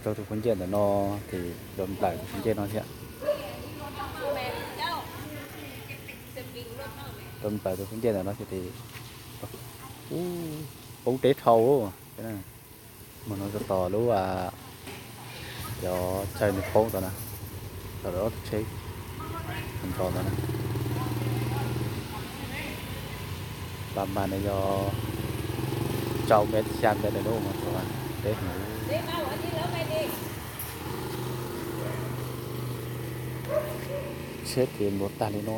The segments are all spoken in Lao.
ໂຕທຸກຄົນເຢັນແລ້ວເນາະ ທີ່ລົມໄຫຼທຸກຄົນເຢັນເນາະເຊຍ ລົມໄຫຼທຸກຄົນເຢັນແລ້ວເນາະເຊຍ ທີ່ ໂອ້ ໂອ້ ເຕເທົາ ເນາະ ມັນກໍຕໍ່ ຫຼືວ່າ ດຽວໃສ່ໃນໂພງຕອນນະ ແລ້ວເຊັກມັນຕອນນະ ປະມານນີ້ ເຈົ້າແມ່ນ ຊາມແມ່ນ ໂດມາຕົວເດ້ ເຊັກເກມລົດຕາລີໂນ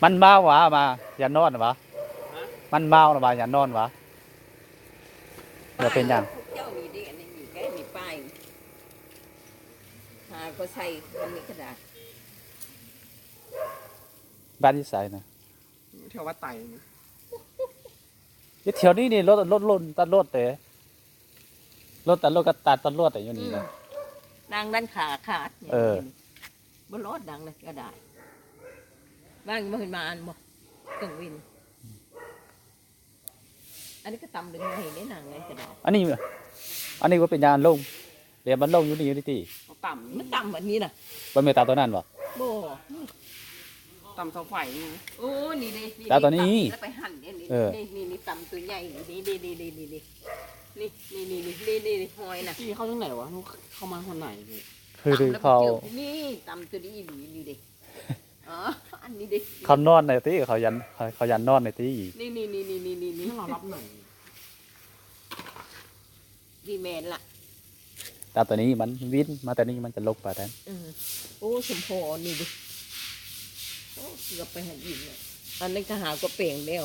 ມັນເມົາຫວາ ມາ ຢ່ານອນຫວາ ມັນເມົານະຫວາ ຢ່ານອນຫວາ ບໍ່ເປັນຫຍັງ ພວກເຈົ້າມີເດ້ ອັນນີ້ມີແກ້ ມີປ້າຍ ຫາກໍໃສ່ ມັນມີກະດາດ ບ້ານຢູ່ໃສນະ? ແຖວວັດໄຕນີ້ ຢູ່ແຖວນີ້ນີ້ ລົດ ລົດ ລົດຕັດລົດເດ້ ລົດຕັດລົດກໍຕັດ ຕັດລົດຢູ່ນີ້ນະ ອືມ ນາງນັ້ນຂາຂາດ ເອີ ບໍ່ລອດນາງນັ້ນກໍໄດ້ ວ່າງບໍ່ເຫັນມາອັນບໍ່ ກາງເວັນ ອັນນີ້ກໍຕຳເລັກນ້ອຍເດ້ນາງນັ້ນກໍໄດ້ ອັນນີ້ ອັນນີ້ບໍ່ເປັນຫຍັງ ລົງ ດຽວມັນລົງຢູ່ນີ້ຢູ່ຕິ ເອົາຕຳ ມັນຕຳອັນນີ້ນະ ບໍ່ແມ່ນຕຳຕົວນັ້ນບໍ່? ບໍ່ ຕຳເສົາໄຟນີ້ ໂອ້ ນີ້ເດ້ ນີ້ ຕຳຕົວນີ້ ແລ້ວໄປຫັນເດ້ ນີ້ ເອີ ນີ້ ນີ້ ນີ້ ຕຳຕົວໃຫຍ່ ນີ້ ນີ້ ນີ້ ນີ້ ນີ້ ນີ້ ນີ້ ນີ້ ນີ້ ນີ້ ນີ້ ນີ້ ນີ້ ຫອຍນະ ຊິເຂົ້າຈັ່ງໃດວະ? ເຂົ້າມາຮອດໃນນີ້ ຄືເຂົ້າ ນີ້ ຕຳຕົວນີ້ອີ່ຫຼີ ນີ້ເດ້ ອໍ ອັນນີ້ເດ້ ເຂົານອນນີ້ຕິ ເຂົາຢ້ານ ເຂົາຢ້ານນອນນີ້ຕິ ນີ້ ນີ້ ນີ້ ນີ້ ນີ້ ນີ້ ນີ້ ນີ້ ນີ້ ນີ້ ນີ້ ນີ້ ນີ້ ນີ້ ນີ້ແມ່ນລະ ຕາມຕົວນີ້ມັນວິນມາ ແຕ່ນີ້ມັນຈະລົງໄປແທນ ເອີ ໂອ້ ສົມພໍນີ້ເດ້ ໂອ້ ເກືອບໄປຫັ້ນອີກແລ້ວ ອັນນັ້ນກໍຫາກໍແປງແລ້ວ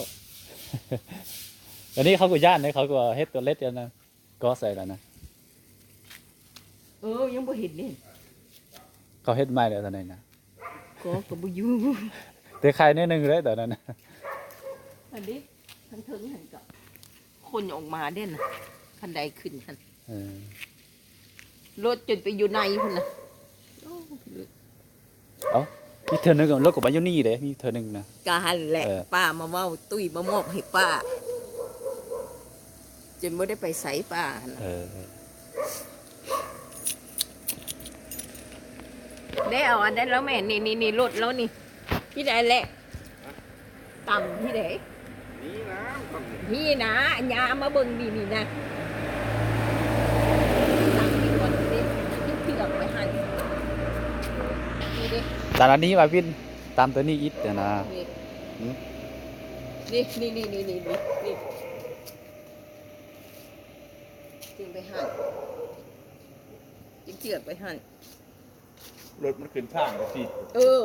ດຽວນີ້ເຂົາກໍຢ້ານເດ້ ເຂົາກໍເຮັດຕົວເລັດອັນນັ້ນ ກໍໃສ່ແລ້ວນະ. ເອີ ຍັງບໍ່ເຫັນເດ້. ເຂົາເຮັດໃໝ່ແລ້ວຕອນນີ້ນະ. ກໍ ກໍບໍ່ຢູ່. ແຕ່ໄຄແນວໜຶ່ງເດ້ຕອນນັ້ນນະ. ອັນນີ້ ທາງເທິງຫັ້ນກໍ ຄົນອອກມາເດ້ນະ ຄັນໄດຂຶ້ນຫັ້ນ. ເອີ ລົດຈົນໄປຢູ່ໃນພຸ້ນນະ. ໂອ້ ເອົ້າ ມີເທື່ອໜຶ່ງລົດກໍມາຢູ່ນີ້ເດ້ ມີເທື່ອໜຶ່ງນະ. ກະຫັ້ນແຫຼະ ເອີ ປ້າມາເວົ້າ ຕຸ້ຍມາມອບໃຫ້ປ້າ ຈົນບໍ່ໄດ້ໄປໃສປ້າຫັ້ນນະ. ເອີ ໄດ້ເອົາອັນນັ້ນແລ້ວແມ່ ນີ້ໆໆ ລົດລາວນີ້ ທີ່ໃດແຫຼະ ຕຳທີ່ໃດ? ນີ້ນະ ນີ້ນະ ຍາມາເບິ່ງນີ້ ນີ້ນະ ຕຳທີ່ກ່ອນນີ້ ເທືອກໄປຫັ້ນ ນີ້ເດ້. ຕາມອັນນີ້ວ່າວິນ ຕາມຕົວນີ້ອີກນະ. ນີ້ ຫື? ນີ້ ນີ້ ນີ້ ນີ້ ນີ້ ນີ້ ຈຶ່ງໄປຫັ້ນ ຈຶ່ງເທືອກໄປຫັ້ນ. ລົດມັນຂຶ້ນທາງຈັ່ງຊີ້ ເອີ.